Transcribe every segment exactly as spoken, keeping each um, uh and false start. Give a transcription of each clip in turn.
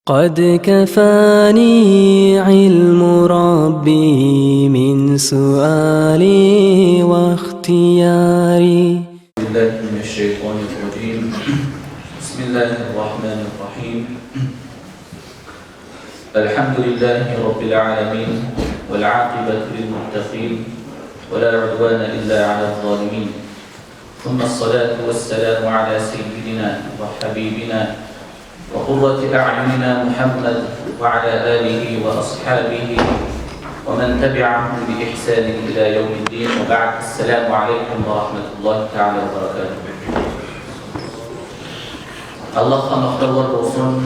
قد كفاني علم ربي من سؤالي واختياري. بالله من الشيطان الرجيم. بسم الله الرحمن الرحيم. الحمد لله رب العالمين، والعاقبة للمتقين، ولا عدوان إلا على الظالمين. ثم الصلاة والسلام على سيدنا وحبيبنا وقرة أعيننا محمد وعلى آله وأصحابه ومن تبعهم بإحسان إلى يوم الدين، وبعد. السلام عليكم ورحمة الله تعالى وبركاته. Аллагьгъа макътавлар болсун,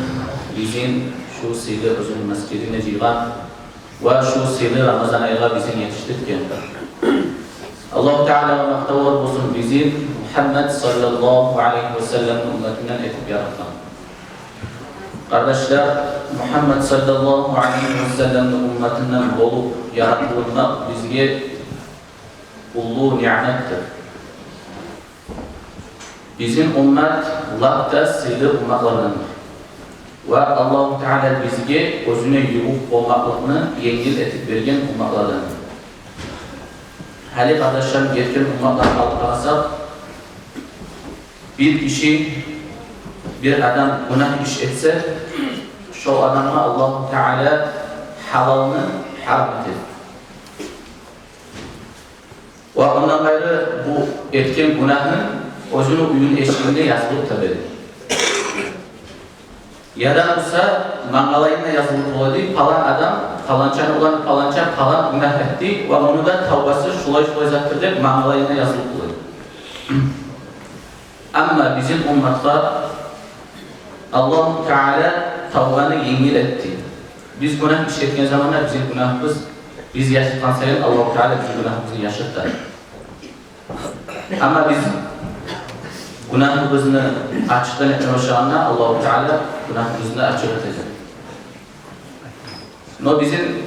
бизин шу сыйлы оьзюню межитине жыйгъан ва шу сыйлы Рамазан айгъа бизин етишдирген. Аллагьу Таалагъа макътавлар болсун, бизин Мухаммад саллаллагьу алайгьи васалламны умматындан этип яратгъан. Къардашлар, Мухаммад саллаллагьу алайгьи васалламны умматындан болуп яратылмакъ бизге уллу ниъматдыр. Бизин уммат лап да сыйлы умматлардандыр. Ва Аллагьу Таала бизге оьзюне ювукъ болмакълыкъны енгил этип берген умматлардандыр. Гьали, къардашларым, гетген умматланы алып къарасакъ, бир киши, бир адам гюнагь иш этсе, шол адамгъа Аллагьу Таала гьалалны гьарам этеди. Ва ондан къайры бу этген гюнагьын оьзюню уьюню эшигинде язылып табеди. Яда буса мангалайына язылып болады: палан адам, паланчаны уланы паланча палан гюнагь этди ва муну да тавбасы шулай-шулай затдыр деп мангалайына язылып болады. Амма бизин умматгъа Аллагьу Таала тавбаны енгил этди. Биз гюнагь иш этген заманда бизин гюнагьыбыз, биз яшыртгъан сайын Аллагьу Таала бизин гюнагьыбызны яшырта. Амма биз гюнагьыбызны ачыкъдан этме башлагъанда, Аллагьу Таала гюнагьыбызны ачыкъ этежек. Но бизин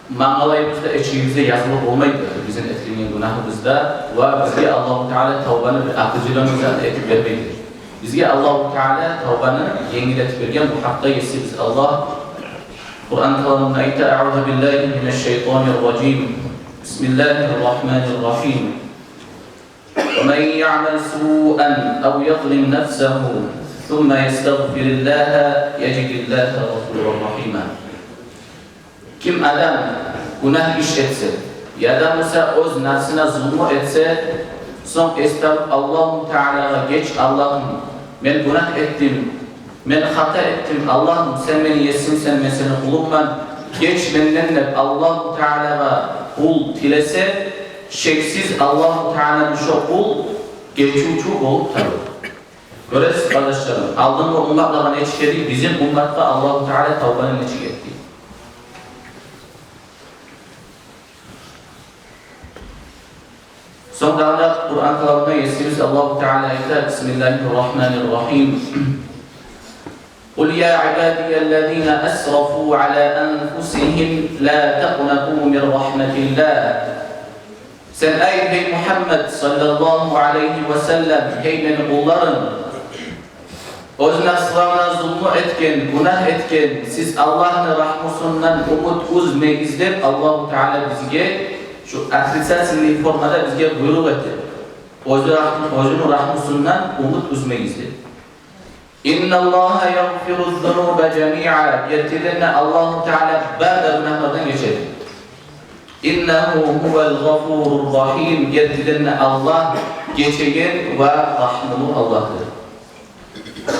мангалайыбызда, эшигибизде язылып болмайды бизин этилинген гюнагьыбыз да, ва бизге Аллагьу Таала тавбаны бир определённый зат этип бермейди. Бизге Аллагьу Таала тавбаны енгил этип берген, бу гьакъда Есибиз Аллагь Къуран каламында айта: أعوذ بالله من الشيطان الرجيم. بسم الله الرحمن الرحيم. ومن يعمل سوءا أو يظلم نفسه ثم يستغفر الله يجد الله غفورا رحيما. Ким адам гюнагь иш этсе, яда буса оьз напсына зулму этсе, сонг эс табып Аллагьу Таалагъа: «Геч, Аллагьым, мен гюнагь этдим, мен хата этдим, Аллагьым, сен мени есимсен, мен сени къулунгман, геч менден», — деп Аллагьу Таалагъа къул тилесе, шексиз Аллагьу Тааланы шо къул гечивчю болуп табылар. Гёресиз, къардашларым, алдынгъы умматлагъа нечик эди, бизин умматгъа Аллагьу Таала тавбаны нечик этди. Сонг дагъы да Къуран каламында Есибиз Аллагьу Таала айта: بسم الله الرحمن الرحيم. قل يا عبادي الذين أسرفوا على أنفسهم لا تقنطوا من رحمة الله. Сен айт, гьей Мухаммад саллаллагьу алайгьи ва саллам, гьей мени къулларым, оьз напсыларына зулму этген, гюнагь этген, сиз Аллагьны рагьмусундан умут уьзмегиз деп Аллагьу Таала бизге шу отрицательный формада бизге буйрукъ эте. Оьзю рагьму-, оьзюню рагьмусундан умут уьзмегиз деп. إن الله يغفر الذنوب جميعا. Гертиден де Аллагьу Таала бары да гюнагьлардан гечеди. إنه هو الغفور الرحيم. Гертиден де Аллагь гечеген ва рагьмулу Аллагьдыр.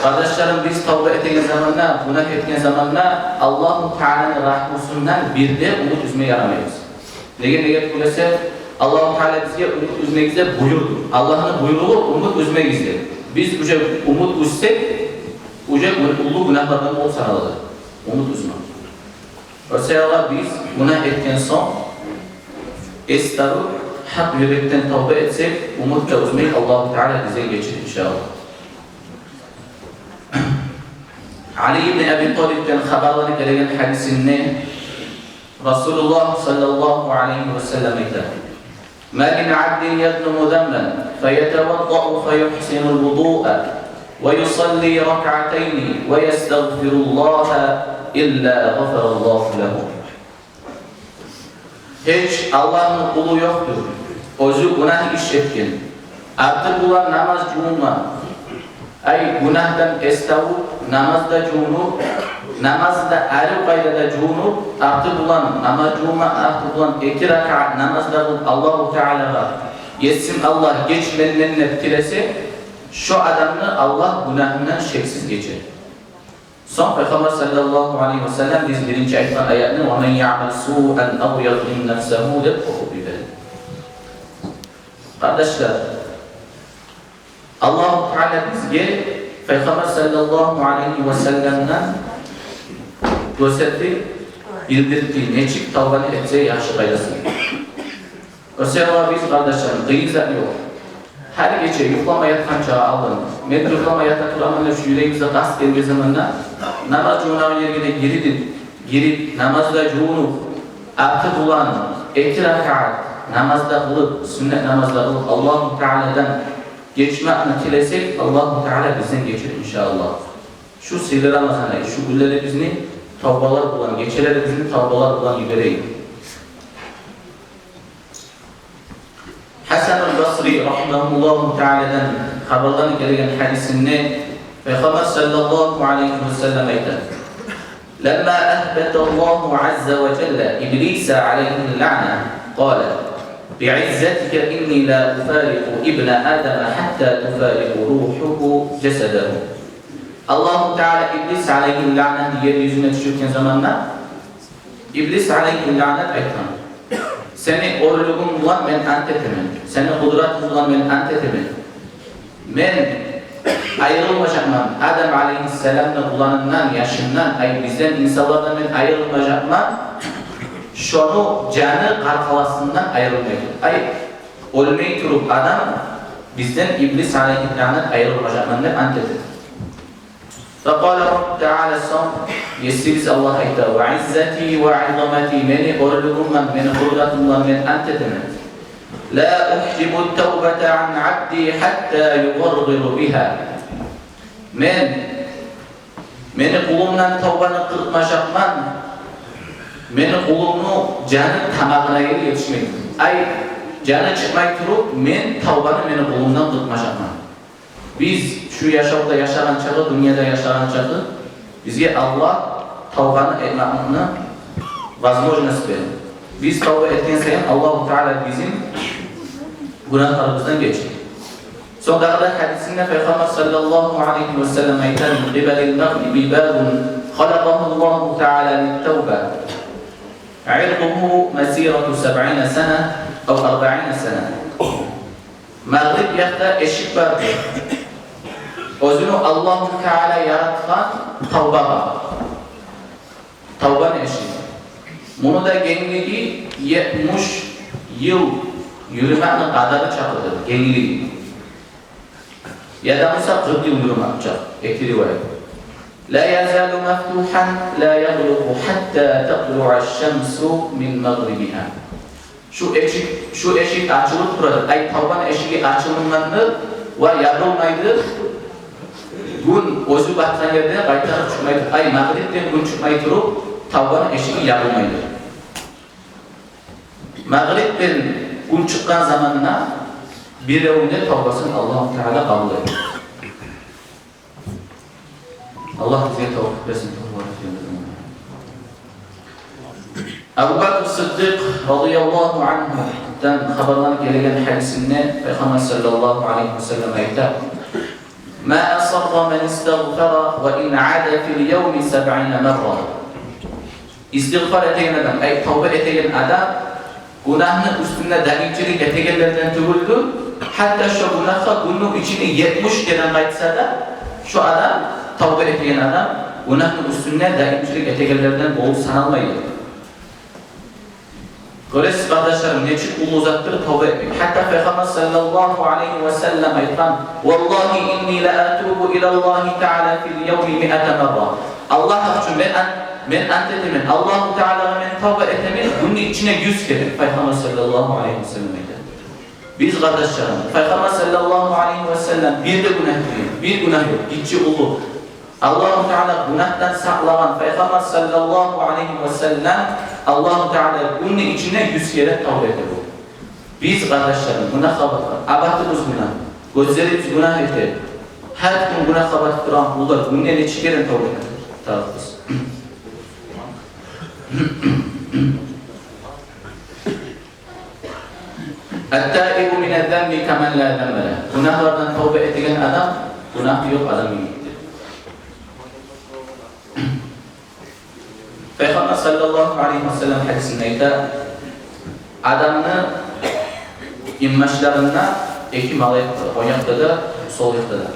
Къардашларым, биз тавба этеген заманда, гюнагь этген заманда Аллагьу Тааланы рагьмусундан бир де умут уьзме ярамайбыз. Неге, неге тюгюл эсе, Аллагьу Таала бизге умут уьзмегиз деп буюрду. Аллагьны буйругъу умут уьзмегиз деп. Биз уже умут уьзсек, уже гю-, уллу гюнагьлардан болуп саналады умут уьзмек. О саялы биз гюнагь этген сонг, эс табып, гьакъ юрекден тавба этсек, умут да уьзмей, Аллагьу Таала бизден гечер, иншааллагь. Али ибн Аби Талибден хабарланып гелеген гьадисинде Расулуллагь саллаллагьу алайгьи ва саллам айта: ما من عبد يذنب ذنبا فيتوضأ فيحسن الوضوء ويصلي ركعتين ويستغفر الله إلا غفر الله له. Гьеч Аллагьны къулу ёкъдур, оьзю гюнагь иш этген, арты булан намаз жувунма, ай, гюнагьдан эс тавуп, намаз да жувунуп, намазны да арив къайдада жувунуп, арты булан намаз жувунма, арты булан эки ракаат намаз да къылып, Аллагьу Таалагъа, Есим Аллагь, геч менден деп тилесе, шо адамны Аллагь гюнагьындан шексиз гечер. Сонг Пайхаммар саллаллагьу алайгьи ва саллам биз биринчи айтгъан аятны: «ومن يعمل سوءا أو يظلم نفسه», — деп охуп йиберди. Къардашлар, Аллагьу Таала бизге Пайхаммар саллаллагьу алайгьи ва салламдан гёрсетди, билдирди, нечик тавбаны этсе яхшы къайдасын. Оьсе вала биз, къардашларым, къыйын зат ёкъ. Гьар гече юхлама ятгъанча алдын, мен юхлама ята тураман деп шу юрегибизге къаст гелген заманда, намаз жувунагъан ерге де гирип, гирип, намаз да жувунуп, арты булан эки ракаат намаз да къылып, сюннет намаз да къылып, Аллагьу Тааладан гечмекни тилесек, Аллагьу Таала бизден гечер, иншааллагь. Шу сыйлы Рамазан ай, шу гюнлерибизни тавбалар булан, гечелерибизни тавбалар булан йиберейик. Гьасанул Басри рагьимагьуллагьу Тааладан хабарланып гелген гьадисинде Пайхаммар саллаллагьу алайгьи ва саллам айта: «لما أهبط الله عز وجل إبليس عليه اللعنة، قال: بعزتك إني لا أفارق ابن آدم حتى تفارق روحه جسده». Аллагьу Таала Иблис алайгьи лаънатны ер юзюне тюшюрген заманда, Иблис алайгьи лаънат айтгъан: «Сени оьрлюгюнг булан мен ант этемен, сени къудратынг булан мен ант этемен. Мен айрылмажакъман Адам алайгьиссаламны уланындан, яшындан, ай, бизден, инсанлардан мен айрылмажакъман, шону жаны къаркъарасындан айрылмай туруп». Ай, оьлмей туруп адам, бизден Иблис алайгьи лаънат айрылмажакъман деп ант этемен. فقال رب تعالى, сонг Есибиз Аллагь айта: «وعزتي وعظمتي», мени оьрлюгюм булан, мени къудратым булан мен ант этемен. «لا أحجب التوبة عن عبدي حتى يغرغر بها». Мен мени къулумдан тавбаны къыркъмажакъман, мени къулумну жаны тамагъына ерли етишмей. Ай, жаны чыкъмай туруп, мен тавбаны мени къулумдан къыркъмажакъман. Биз шу яшавда яшагъан чакъы, дюньяда яшагъан чакъы, бизге Аллагь тавбаны этмекни возможность берди. Биз тавба этген сайын Аллагьу Таала бизин гюнагьларыбыздан гечди. Сонг дагъы да гьадисинде Пайхаммар саллаллагьу алайгьи ва саллам айта: «من قبل المغرب باب خلقه الله تعالى للتوبة، عرضه مسيرة سبعين سنة أو أربعين سنة». Магъриб якъда эшик бар дей, оьзюню Аллагьу Таала яратгъан тавбагъа. Тавбаны эшиги. Муну да генглиги етмиш йыл юрюмекни къадары чакъыдыр, генглиги. Яда буса къыркъ йыл юрюмек чакъы, эки риваят. «لا يزال مفتوحا لا يغلق حتى تطلع الشمس من مغربها». Шу эшик, шу эшик ачылып турады. Ай, тавбаны эшиги ачылынгъандыр ва ябылмайдыр гюн оьзю батгъан ерден къайтарып чыкъмай туруп. Ай, магърибден гюн чыкъмай туруп, тавбаны эшиги ябылмайдыр. Магърибден гюн чыкъгъан заманда биревню де тавбасын Аллагьу Таала къабул этмей. Аллагь бизге тавфикъ берсин, тавбалар этмеге. Абу Бакр Сыддыкъ радияллагьу ангьудан хабарланып гелген гьадисинде Пайхаммар саллаллагьу алайгьи ва саллам айта: «ما أصر من استغفر وإن عاد في اليوم سبعين مرة». Истигъфар этеген адам, ай, тавба этеген адам гюнагьны уьстюнде даимчилик этегенлерден тюгюлдюр. Гьатта шо гюнагьгъа гюнню ичинде етмиш керен къайтса да, шо адам, тавба этеген адам, гюнагьны уьстюнде даимчилик этегенлерден болуп саналмайды. Гёресиз, къардашларым, нечик уллу затдыр тавба этмек. Гьатта Пайхаммар саллаллагьу алайгьи ва саллам айтгъан: «والله إني لأتوب إلى الله تعالى في اليوم مائة مرة». Аллагь учун мен ан-, мен ант этемен, Аллагьу Таалагъа мен тавба этемен гюнню ичинде юз керен, Пайхаммар саллаллагьу алайгьи ва саллам айта. Биз, къардашларым, Пайхаммар саллаллагьу алайгьи ва саллам бир де гюнагь этмеген, бир гюнагь ёкъ, гиччи, уллу. Аллагьу Таала гюнагьдан сакълагъан Пайхаммар саллаллагьу алайгьи ва саллам Аллагьу Таала гюнню ичинде юз керен тавба эте болгъан. Биз, къардашларым, гюнагьгъа батгъан, абатыбыз гюнагь, гёзлерибиз гюнагь эте. Гьар гюн гюнагьгъа батып турагъан къуллар гюнде нече керен тавба эте тарыкъбыз? Ат-таибу мина-з-занби каман ла занба лагь. Гюнагьлардан тавба этеген адам гюнагьы ёкъ адам йимикдир. Пайхаммар саллаллагьу алайгьи ва саллам гьадисинде айта: адамны инбашларында эки малайик бар, онг якъда да, сол якъда да.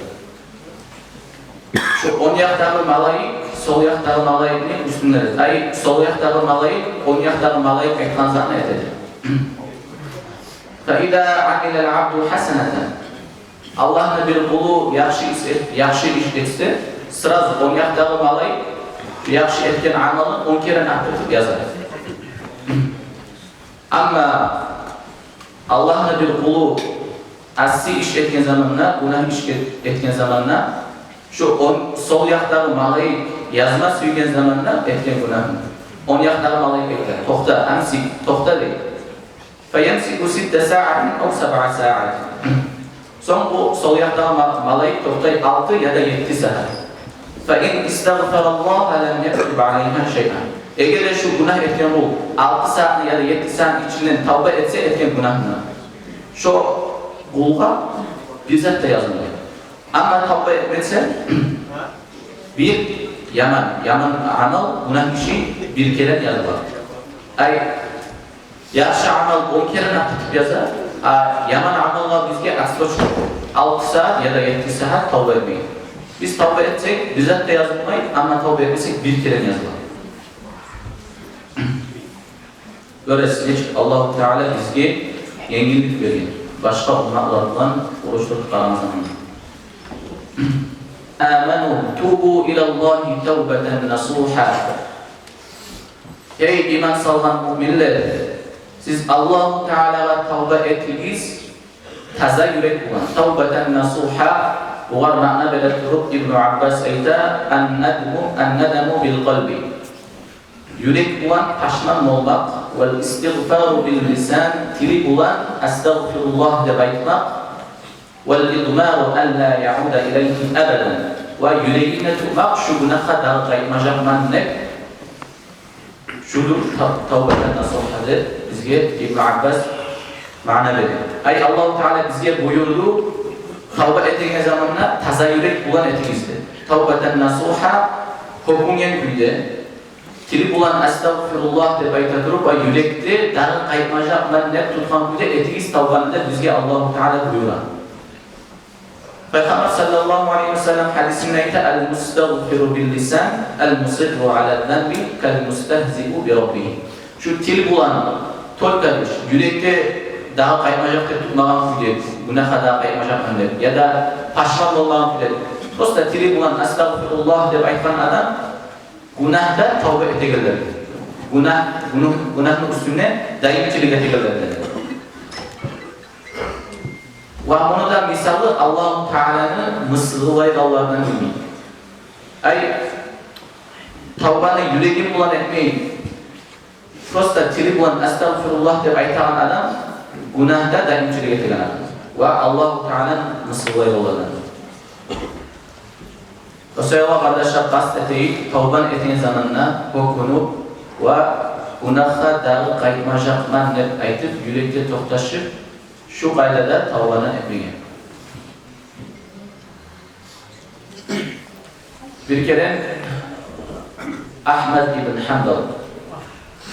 Шу онг якъдагъы малайик сол якъдагъы малайикни уьстюнде, ай, сол якъдагъы малайик онг якъдагъы малайик айтгъан затны этеди. Фа иза амила-л-абду гьасанатан, Аллагьны бир къулу яхшы иш эт-, яхшы иш этсе, сразу онг якъдагъы малайик яхшы этген амалын онг керен артдыртып яза. Амма Аллагьны бир къулу асси иш этген заманда, гюнагь иш эт-, этген заманда, шу онг, сол якъдагъы малайик язма сюйген заманда этген гюнагьны, онг якъдагъы малайик айта: «Токъта, амсик, токъта», — дей. Фаямсику ситта саатин ав сабъа саатин. Сонг бу сол якъдагъы ма-, малайик токътай алты яда етти сагьат. Фа ин истагъфараллагьа лам яктуб алайгьа шайъан. Эгер де шу гюнагь этген къул алты сагьатны яда етти сагьатны ичинде тавба этсе этген гюнагьына, шо къулгъа бир зат да язылмай. Амма тавба этмесе, бир яман, яман амал, гюнагь иши бир керен языла. Ай, яхшы амал онг керен артдыртып яза, а яман амалгъа бизге отсрочка, алты сагьат яда етти сагьат тавба этмеге. Биз тавба этсек, бир зат да язылмай, амма тавба этмесек, бир керен языла. Гёресиз, нечик Аллагьу Таала бизге енгиллик берген, башгъа умматлар булан къурушдуруп къарагъан заманда. Аману тубу илаллагьи тавбатан насугьа. Гьей иман салгъан муъминлер, сиз Аллагьу Таалагъа тавба этигиз таза юрек булан. Тавбатан насугьа, бугъар маъна бере туруп Ибну Аббас айта: ан-надму, ан-надаму бил къалби. Юрек булан пашман болмакъ, вал истигъфару бил лисан, тили булан астагъфируллагь деп айтмакъ, вал идмару ан ла яуда илайгьи абадан. Ва юрегинде тутмакъ, шу гюнагьгъа дагъы къайтмажакъман деп. Шудур тав-, тавбатан насугьа деп бизге Ибну Аббас маъна берди. Ай, Аллагьу Таала бизге буюрду, тавба этеген заманда таза юрек булан этигиз деп. Тавбатан насугьа, гьёкюнген кюйде, тили булан астагъфируллагь деп айта туруп, ва юрекде дагъы къайтмажакъман деп тутгъан кюйде этигиз тавбаны деп бизге Аллагьу Таала буюра. Пайхаммар саллаллагьу алайгьи ва саллам гьадисинде айта: ал-мустагъфиру бил лисан, ал-мусирру ала занби, кал-мустагьзиу би раббигьи. Шу тил булан только лишь, юрекде дагъы къайтмажакъ деп тутмагъан кюйде, гюнагьгъа дагъы къайтмажакъман деп, яда пашман болмагъан кюйде, просто тили булан астагъфируллагь деп айтгъан адам гюнагьда тавба этегенлер. Гюнагь, гюнагь, гюнагьны уьстюнде даимчилик этегенлер. Ва муну да мисалы Аллагьу Тааланы мысгъыллайгъанлардан йимик. Ай, тавбаны юреги булан этмей, просто тили булан астагъфируллагь деп айтагъан адам гюнагьда даимчилик этеген адам. Ва Аллагьу Тааланы мысгъыллайгъанлардан. Шо саялы, къардашлар, къаст этейик, тавбаны этеген заманда гьёкюнюп ва гюнагьгъа дагъы къайтмажакъман деп айтып, юрекде токъташып, шу къайдада тавбаны этмеге. Бир керен Агьмад ибн Гьанбал,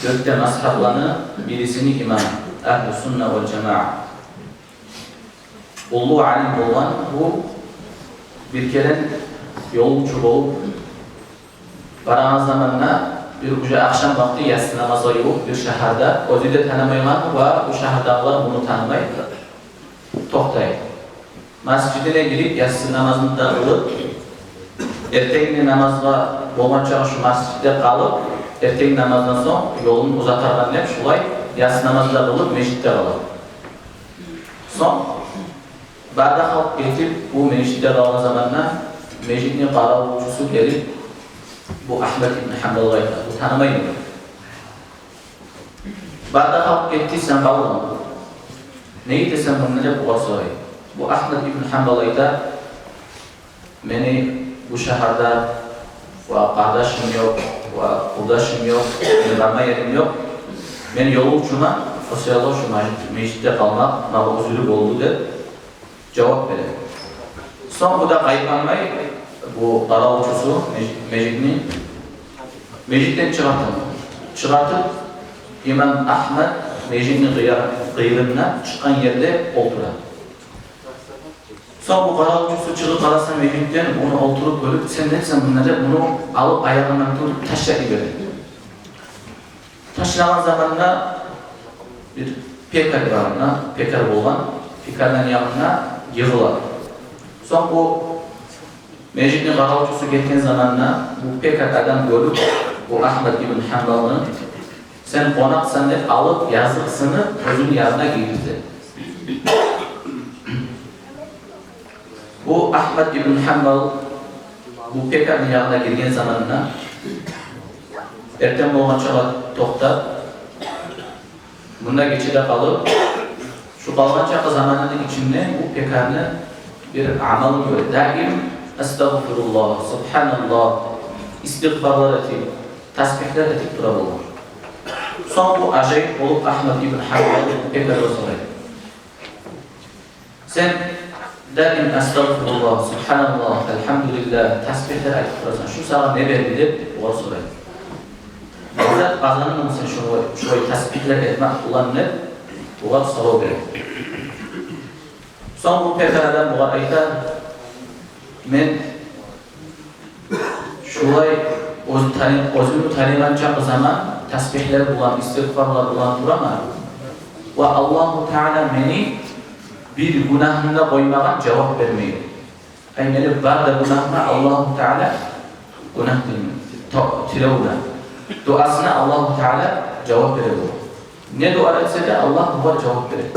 дёрт де мазгьабланы бирисини имамы, Агьлу Сунна вал Жамаа, уллу алим болгъан бу, бир керен ёлчу болуп барагъан заманда, бир уже ахшам вакъти, яссы намазгъа ювукъ, бир шагьарда, оьзю де танымайгъан ва бу шагьардагъылар муну танымай, токътай. Межитине гирип, яссы намазын да къылып, эртенги намазгъа болгъанча шу межитде къалып, эртенги намаздан сонг ёлун узатарман деп, шулай яссы намазын да къылып, межитде къала. Сонг бары да халкъ гетип, бу межитде къалгъан заманда межитни къаравулчусу гелип, бу Агьмад ибн Гьанбалгъа айта, бу танымай эди. Бары да халкъ гетди, сен къалдынг. Не этесен мунда деп огъар сорай. Бу Агьмад ибн Гьанбал айта: «Мени бу шагьарда ва къардашым ёкъ, ва къурдашым ёкъ, мени барма ерим ёкъ. Мен ёлукъчуман, о саялы шу межит-, межитде къалмакъ магъа уьзюрю болду», — деп жавап бере. Сонг бу да къайтмай, бу къаравулчусу меж-, межитни, межитден чыгъарта. Чыгъартып, имам Агьмад межитни къыйыр-, къыйырына чыкъгъан ерде олтура. Сонг бу къаравулчусу чыгъып къараса межитден, муну олтуруп гёрюп: «Сен нетесен мунда?» — деп, муну алып аягъындан тутуп ташлап йибере. Ташлагъан заманда бир пекарь бар, муна пекарь болгъан, пекарьны ягъына йыгъыла. Сонг бу межитни къаравулчусу гетген заманда бу пекарь адам гёрюп бу Агьмад ибн Гьанбалны: «Сен къонакъсан», — деп алып, языкъсынып, оьзюню янына гийирди. Бу Агьмад ибн Гьанбал бу пекарьны янына гирген заманында, эртен болгъанчагъа токътап, мунда гече де къалып, шу къалгъанчакъы заманны ичинде бу пекарьны бир амалы гёре. Даим «Астагъфируллагь», «Субгьаналлагь», истигъфарлар этип, тасбигьлер этип тура болгъан. Сонг бу ажайып болуп Агьмад ибн Гьанбал бу пекарьгъа сорай: «Сен даим «Астагъфируллагь», «Субгьаналлагь», «Альгьамдулиллагь», тасбигьлер айтып турасан, шу сагъа не берди?» — деп огъар сорай. «Лаззат къазандынгмы сен шулай, шулай тасбигьлер этмек булан?» — деп огъар сорав бере. Сонг бу пекарь адам огъар айта: «Мен шулай оьз тани-, оьзюмню таныйгъанчакъы заман тасбигьлер булан, истигъфарлар булан тураман. Ва Аллагьу Таала мени бир гюнагьымны къоймагъан жавап бермей. Ай, мени бары да гюнагьыма Аллагьу Таала, гюнагь деймен, то-, тилевюне, дуасына Аллагьу Таала жавап бере бу. Не дуа этсе де, Аллагь бугъар жавап бере.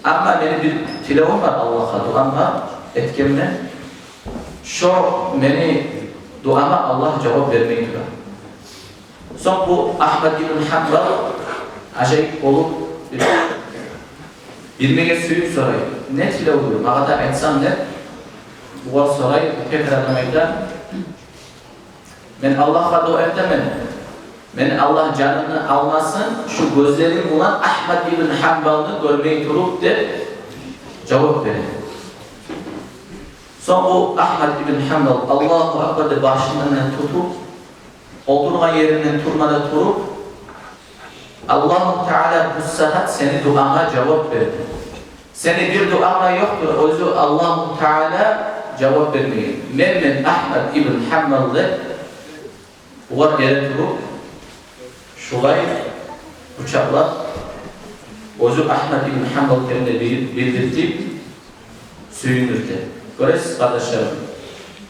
Амма мени бир тилевюм бар Аллагьгъа, дуам бар этгенмен. Шо мени дуама Аллагь жавап бермей тура». Сонг бу Агьмад ибн Гьанбал ажайып болуп, бир-, билмеге сююп сорай: «Не тилевдюр, магъа да айтсанг», — деп. Бугъар сорай, бу пекарь адам айта: «Мен Аллагьгъа дуа этемен, мени Аллагь жанымны алмасын, шу гёзлерим булан Агьмад ибн Гьанбалны гёрмей туруп», — деп жавап бере. Сонг бу Агьмад ибн Гьанбал «Аллагьу акбар» деп башындан тутуп, олтургъан еринден турма да туруп: «Аллагьу Таала бу сагьат сени дуанга жавап берди. Сени бир дуанг да ёкъдур, оьзю Аллагьу Таала жавап бермеген. Мен, мен Агьмад ибн Гьанбал», — деп, бугъар эре туруп, шулай къучакълап, оьзю Агьмад ибн Гьанбал экенин де бил-, билдиртип, сююндюрте. Гёресиз, къардашларым,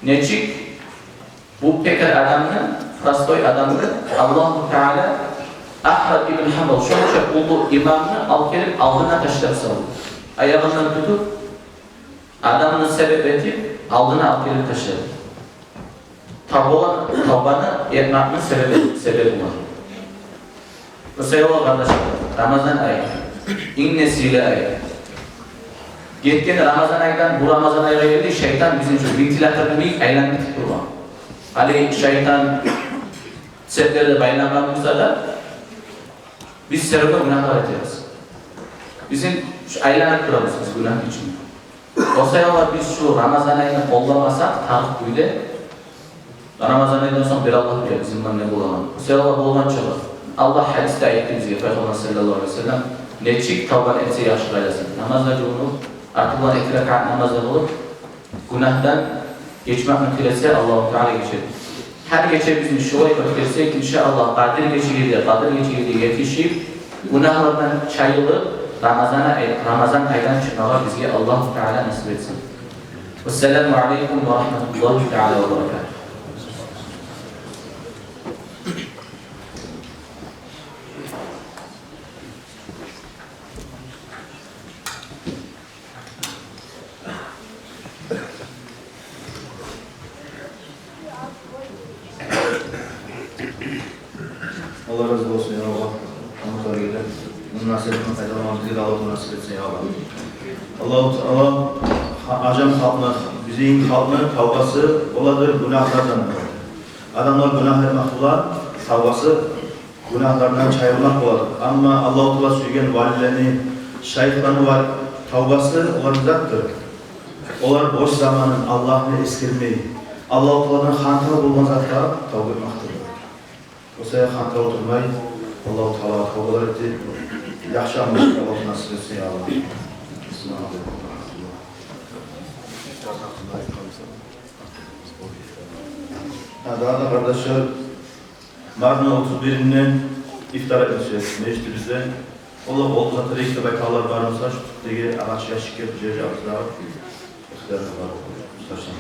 нечик бу пекарь адамны, простой адамны Аллагьу Таала Агьмад ибн Гьанбал, шонча уллу имамны алып гелип алдына ташлап салды. Аягъындан тутуп, адамны себеп этип, алдына алып гелип ташлады. Тавбаны, тавбаны этмекни себеби, себеби бар. О саялы, къардашлар, Рамазан ай, инг де сыйлы ай. Гетген Рамазан айдан бу Рамазан айгъа ерли шайтан бизин шу вентилятор йимик айланып гетип тургъан. Гьали шайтан цеплерде байлангъан болса да, биз всё равно гюнагьлар этебиз. Бизин шу айланып турабыз биз гюнагьны ичинде. О саялы биз шу Рамазан айны къолламасакъ, тарыкъ кюйде, Рамазан айдан сонг бир Аллагь биле бизин булан не болагъанын. О саялы болгъанча, Аллагь гьадисде айтды бизге, Пайхаммар саллаллагьу алайгьи ва саллам, нечик тавбаны этсе яхшы къайдасы. Намазгъа жувунуп, арты булан эки ракаат намаз да къылып, гюнагьдан гечмекни тилесе, Аллагьу Таала гечер. Гьар гечебизни шулай оьтгерсек, иншааллагь, Къадир гечеге де, Къадир гечеге де етишип, гюнагьлардан чайылып, Рамазан ай-, Рамазан айдан чыкъмагъа бизге Аллагьу Таала насип этсин. Вассаламу алайкум ва рагьматуллагьи таала ва баракатугь. Аллагь рази болсун, я Аллагь. Мунда гелген, муну насигьатындан пайдаланмагъа бизге де Аллагь насип этсин, я Аллагь. Аллагьу Таала, ха-, ажам халкъны, бизин халкъны тавбасы боладыр гюнагьлардан. Адамлар гюнагь этмек булан тавбасы гюнагьлардан чайылмакъ боладыр. Амма Аллагьу Таала сюйген валилени, шайыхланы ва тавбасы олар затдыр. Олар бош заманын Аллагьны эсгермей, Аллагьу Тааладан хантав болгъан затгъа тавба этмекдир. О саялы хантав олтурмай, Аллагьу Таалагъа тавбалар этип, яхшы амаллар Аллагь насип этсин, я Аллагь. Ассаламу алейкум ва рахматуллагь. Гьа, дагъы да, къардашлар, мартны отуз биринде ифтар этмекчибиз межитибизде. Олар къол узатар эди деп айтагъанлар бар буса, шу тюпдеги агъач ящикге жыягъыз дагъы. Ихтияр бар. Сачлан.